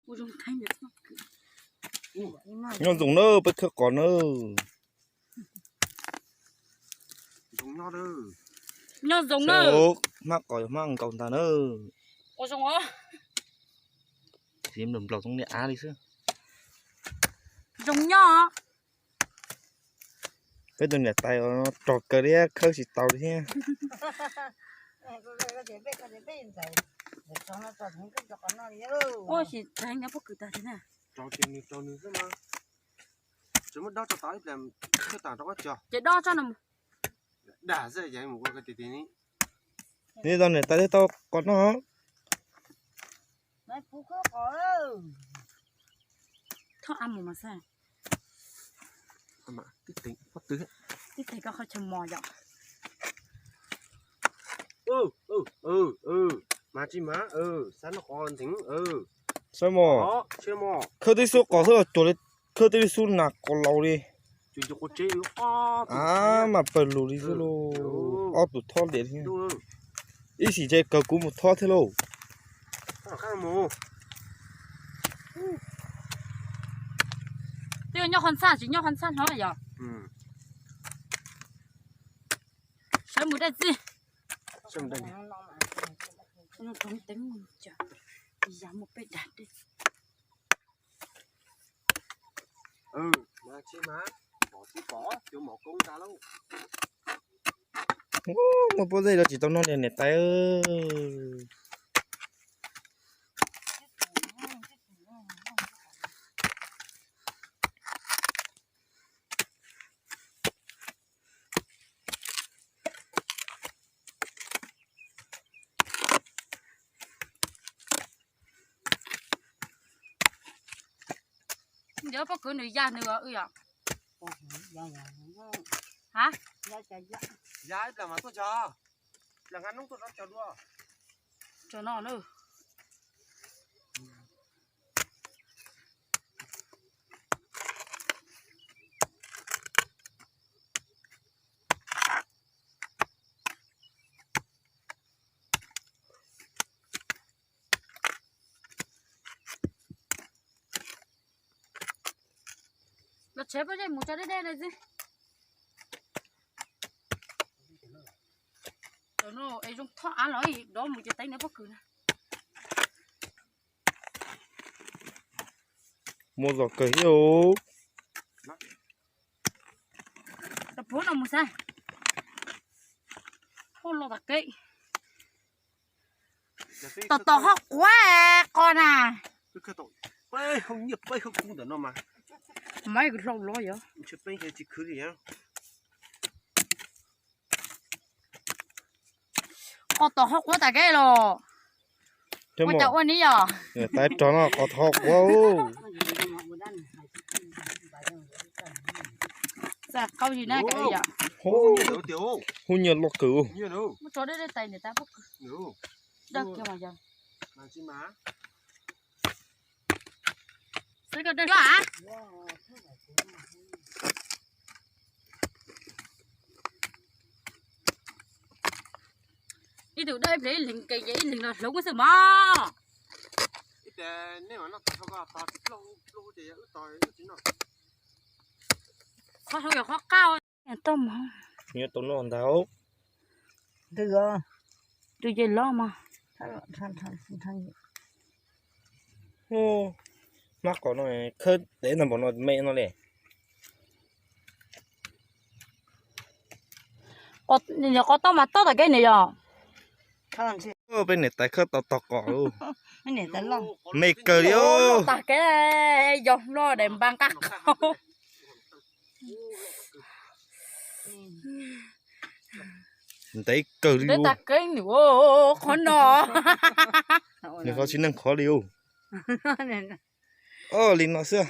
Nyob zoo na, peb khawb qos na. Nyob zoo na. Hmab qos yog hmab nkaus ntag na. Ua zoo os. Nplaum nplaum zoo niag av li xwb. Zoo nyob. Peb tus niam tais rog kawg li, khawb tsis tau li thiab. Ua si tag nyob pob kws tag thiab na. Ces dob tso no. Li tau niam tais thiaj tau qos noj. Thoj av mus mas xaj. Tib teg koj qhov chaw mos yom. Mas tsis mas, xav noj qos ntev. Xav mos, khawb tib xub qos xwb los cuag li, khawb tib xub nas qos laus li. Av mas pawg lug li xwb lauj, ob tug thob liam li. Ib sim ces kawg kuv mus thob thiab lauj. Twb nyob qhov ntxhab, tsis nyob qhov ntxhab hlo yom. Sawv mus dai txij. Teeb, yam mus peb dag dej. Muaj pob zeb los tsis tau noj li niam tais. Ntiav pob kws nws ya nws os wb yom. Ha? Ya ib plag mas tuaj tso. Plag nqa noob tuaj rau cov dua. Tso no na. Los tsheb pob zeb mus tso deb deb li xwb. Cov no es zoo thoj av los dov mus ces teeb nws pob kws na. Muaj zog kawg thiab. Tau puag no mus xav. Hauj lwm tas kev. Tos tos ho quav qos na. Maiv hlau los yog. Qos tos ho quav tas kev los. Ua cas ua ni yom. Tais rog no qos tos ho quav. Qau zis na. Hu nyiaj loj kawg. Muab tso deb deb tais niam tais pob kws. Dag kiag mas yog. Ib tug dawb ib pliag ib leeg, ces ib leeg los hloov xwb mog. Qhov hauv yog qhov qab. Tau mog. Nyob tau noj ntag. Tus ces loj mog. Hmab qos no khawb dev ntag npaum no me no li. Qos tob mas tob tas kev nws yog. Peb niam tais khawb tau tog qos. Me kawg li. Tas kev yog hlo daim npab nqaj qhau. Ntev kawg li. Ntev tas kev nws qhov no. Nws qhov tsis neeg qhov li. Li no xwb.